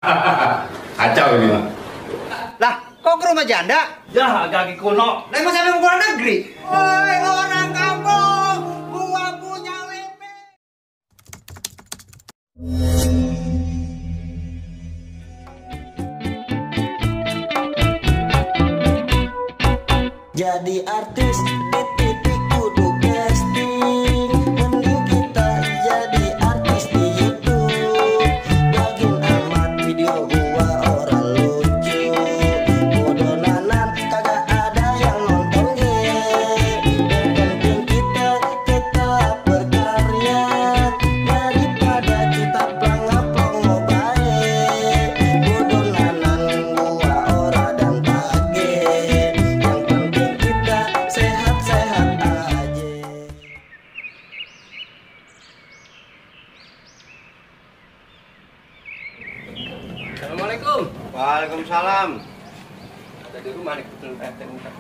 Kacau ini. Lah, kok ke rumah janda? Ya, kaki kuno. Lah, emang sampai ke luar negeri? Woi, orang kampung, gua punya WP. Jadi artis di TV kudu casting. Mending kita jadi artis di YouTube. Bagian amat video gua orang lucu. Bodoh-nanan kagak ada yang nonton ge. Yang penting kita tetap berkarya. Daripada kita plong-plong baik. Bodoh-nanan gua ora dan tage. Yang penting kita sehat-sehat aja. Assalamualaikum. Waalaikumsalam. Ada di rumah nih, betul bentar.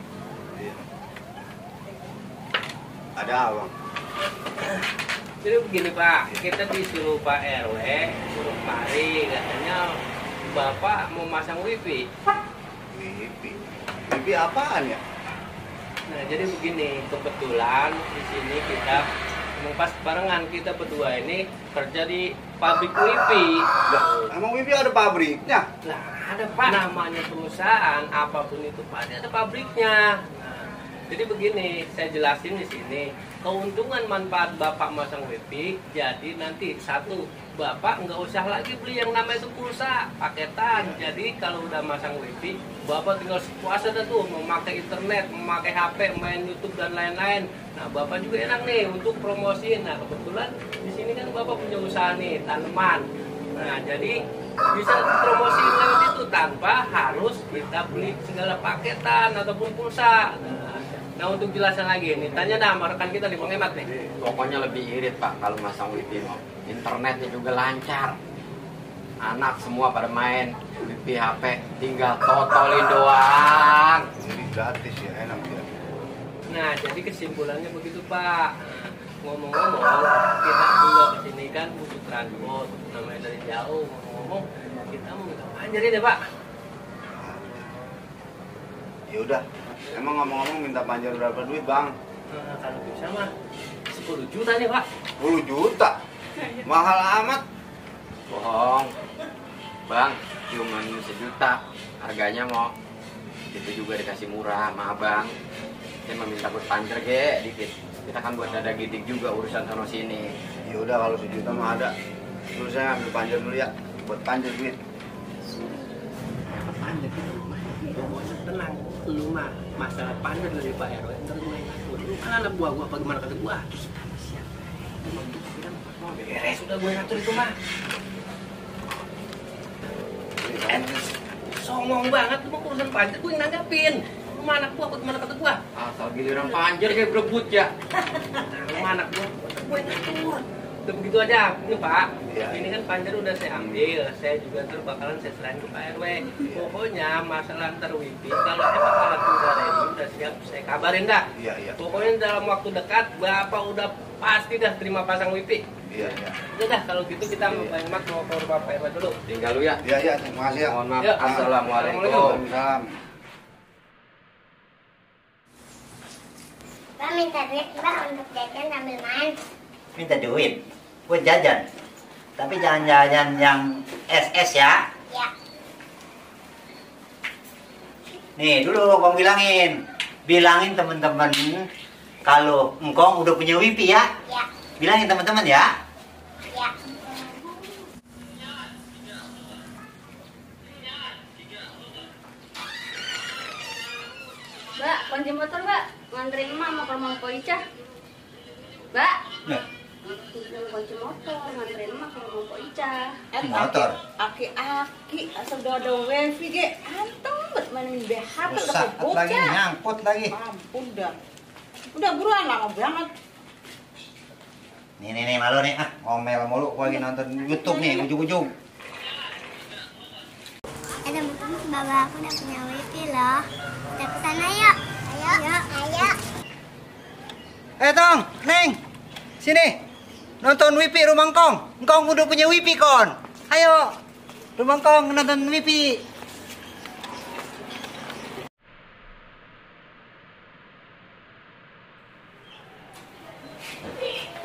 Iya. Ada abang. Jadi begini Pak, kita disuruh Pak RW suruh mari, katanya Bapak mau masang wifi. Wifi. Wifi apaan ya? Nah jadi begini, kebetulan di sini kita emang pas barengan kita berdua ini kerja di pabrik wifi. Lah, emang wifi ada pabriknya? Lah ada Pak, namanya perusahaan apapun itu Pak, ada pabriknya. Nah, jadi begini, saya jelasin di sini. Keuntungan manfaat Bapak masang wifi, jadi nanti satu, Bapak nggak usah lagi beli yang namanya itu pulsa, paketan. Jadi kalau udah masang wifi, Bapak tinggal puasa dah tuh, memakai internet, memakai HP, main YouTube dan lain-lain. Nah, Bapak juga enak nih untuk promosiin. Nah, kebetulan di sini kan Bapak punya usaha nih, tanaman. Nah, jadi bisa promosiin lewat itu tanpa harus kita beli segala paketan ataupun pulsa. Nah, untuk jelasan lagi nih, tanya nama rekan kita nih, Bang Emat nih. Pokoknya lebih irit Pak kalau masang wifi mau. Internetnya juga lancar. Anak semua pada main wifi HP, tinggal totolin doang. Jadi gratis ya, enak ya. Nah, jadi kesimpulannya begitu Pak. Ngomong-ngomong, kita juga kesini kan butuh transport, namanya dari jauh. Ngomong-ngomong, kita mau minta panjer deh Pak. Ya udah. Emang ngomong-ngomong minta panjar berapa duit, Bang? Nah, kalau bisa mah 10 juta nih Pak. 10 juta? Mahal amat. Bohong. Bang, cuman 1 juta. Harganya mau itu juga dikasih murah sama abang. Saya meminta buat panjer ge dikit. Kita kan buat dada gidik juga urusan sono sini. Ya udah kalau 1 juta mah ada. Terus saya ambil panjar dulu ya. Buat panjar duit. Panjer di rumah. Pokoknya tenang. Lu mah masalah panjer dari Pak RW ntar gue yang ngatur. Lu kan anak buah gua apa gimana kata gua? Terus siapa? Emang tuh kan mau beres sudah gue ngatur itu mah. Songong banget lu mau urusan panjer gue yang nanggapin. Lu mah anak buah apa gimana kata gua? Asal giliran panjer kayak berebut ya. Lu mah anak buah gue yang ngatur. Udah begitu aja, ini Pak. Ya. Ini kan panjer udah saya ambil, saya juga ntar bakalan saya serahin ke Pak RW. Pokoknya masalah ntar wifi, kalau emang alat udah ready, udah siap, saya kabarin dah. Iya, iya. Pokoknya dalam waktu dekat, Bapak udah pasti dah terima pasang wifi. Iya, iya. Udah dah, kalau gitu kita mau Pak Emat mau ke rumah Pak RW dulu. Tinggal lu ya. Iya, iya, terima kasih ya. Mohon maaf. Ya. Assalamualaikum. Waalaikumsalam. Mbak minta duit Mbak untuk jajan sambil main. Minta duit buat jajan, tapi jangan jajan yang SS ya. Ya. Nih dulu Kong bilangin temen-temen kalau engkong udah punya wifi ya. Ya. Bilangin temen-temen ya. Ya. Mbak, kunci motor Mbak, nganterin emak mau ke rumah Mpok Ica. Mbak, Nah, kunci motor, nganterin emak ke rumah Mpok Ica. motor. Aki-aki, asal udah ada wifi ge, anteng bet mainin BHP udah Rusak kebocah. lagi nyangkut lagi. Ampun dah. Udah buruan lama banget. Nih malu nih ngomel mulu gua lagi nonton YouTube nih ujung-ujung. Teman-teman, bapak aku udah punya wifi loh. Kita kesana yuk. Ayo. Ayo. Tong, Neng. Sini. Nonton wifi rumah Engkong. Engkong udah punya wifi kon. Ayo. Rumah Kong nonton Wipi.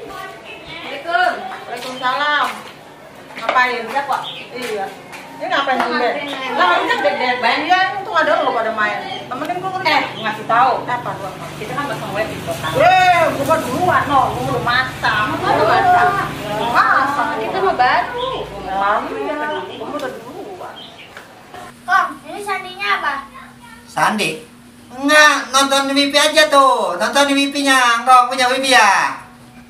Assalamualaikum. Waalaikumsalam. Ngapain? Siapa? Iya. Ini ngapain sih? Lah ini kan dek main ya, untung ada lo pada main. Temenin gua ngasih tahu. Apa gua? Kita kan pasang web di kota. Bukan duluan no, gua belum masak. Baru masak. Masak. Kita mah baru. Gua udah duluan. Kong, ini sandinya apa? Sandi? Enggak, nonton Wipi aja tuh. Nonton Wipinya. Kong punya Wipi ya?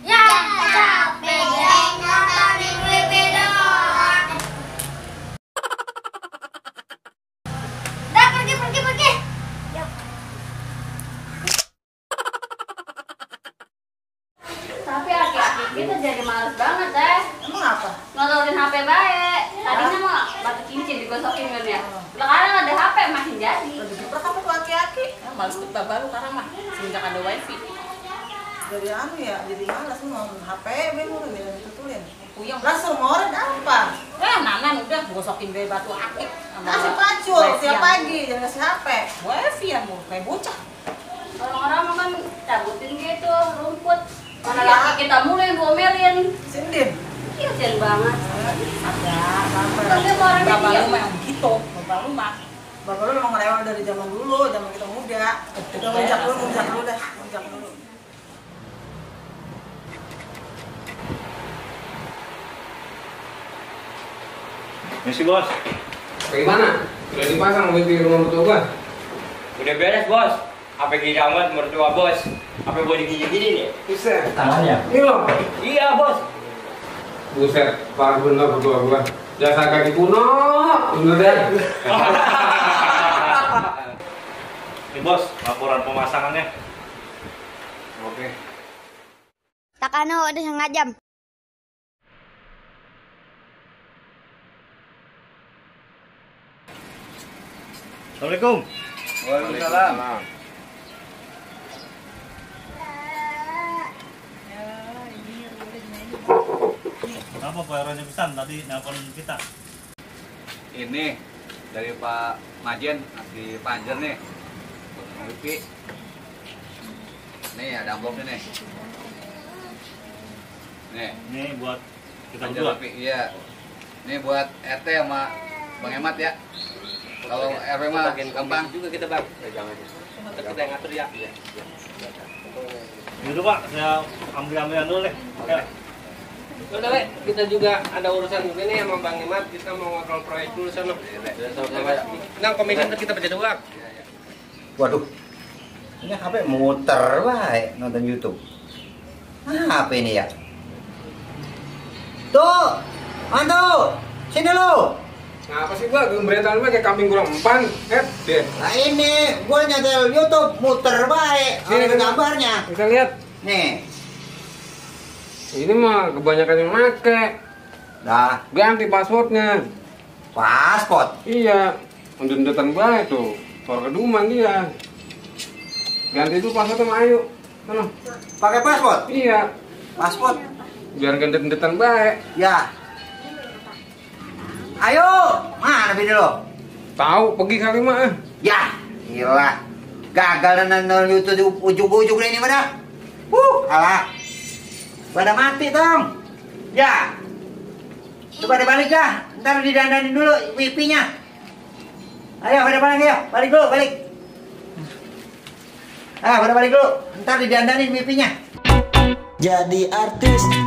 Ya, capek nontonin Wipi doang. Udah pergi. Tapi aki-aki kita jadi males banget deh. Emang apa? Ngotorin HP baik. Tadinya mah batu cincin digosokin kan ya. Sekarang ada HP makin jadi. Lebih super kamu tuh aki-aki. Males kita baru karena mah semenjak ada wifi. Jadi jadi malas mau HP bingung udah ditutulin. Puyeng belas rumah orang apa? Nanan udah gosokin dari batu akik. Ngasih pacul tiap pagi jangan ngasih HP. Wifi ya mau kayak bocah. Orang-orang mah kan cabutin gitu rumput. Mana laki kita mulai yang diomelin. Sindin. Iya jen banget. Kan dia mau orangnya bapak lu mah yang begitu. Bapak lu memang rewel dari zaman dulu, zaman kita muda. Kita lonjak dulu deh. Misi bos. Bagaimana? Sudah dipasang wifi rumah mertua gua? Udah beres bos. Apa gini amat mertua bos? Apa boleh gini-gini nih? Buset. Tangannya. Ini loh. Iya bos. Buset, parah bener mertua gua. Jasa kaki kuno, bener deh. Ini bos, laporan pemasangannya. Oke. Takano udah 1/2 jam. Assalamualaikum. Waalaikumsalam. Kenapa Pak Erwin pesan tadi nelpon kita? Ini dari Pak Majen di Panjer nih. Wipi. Nih ada amplopnya nih. Nih. Ini buat kita Panjer berdua. Wipi, iya. Ini buat RT sama Bang Emat ya. Kalau RW mah gampang juga kita bang. Jangan aja. Kita yang ngatur ya. Yaudah Pak, saya ambil-ambilan dulu deh. Oke. Udah Le, kita juga ada urusan juga nih sama Bang Imat. Kita mau ngobrol proyek dulu sana. Nah, komisi ntar kita baca doang. Waduh. Ini HP muter baik nonton YouTube. Apa ini ya? Tuh. Mantu. Sini lu. Ngapa sih gua gembretan mah kayak kambing kurang empan, deh. Nah ini gua nyetel YouTube muter baik. Ada gambarnya. Kita lihat. Nih. Ini mah kebanyakan yang make. Dah, Ganti passwordnya. paspor. Iya, undet-undetan baik tuh. Suara keduman dia. Ganti itu passwordnya sama Ayu. Mana? Pakai paspor. Iya, Paspor. biar gendet-gendetan baik. Ya. Ayo, mana bini lo? Tahu pergi kali mah. Ya, gila. Gagal nonton YouTube ujung-ujung ini mana? Alah. Pada mati dong. Ya. Coba pada balik dah. Ntar didandanin dulu wipinya. Ayo pada balik ya. Balik dulu, balik. Pada balik dulu. Ntar didandanin wipinya. Jadi artis di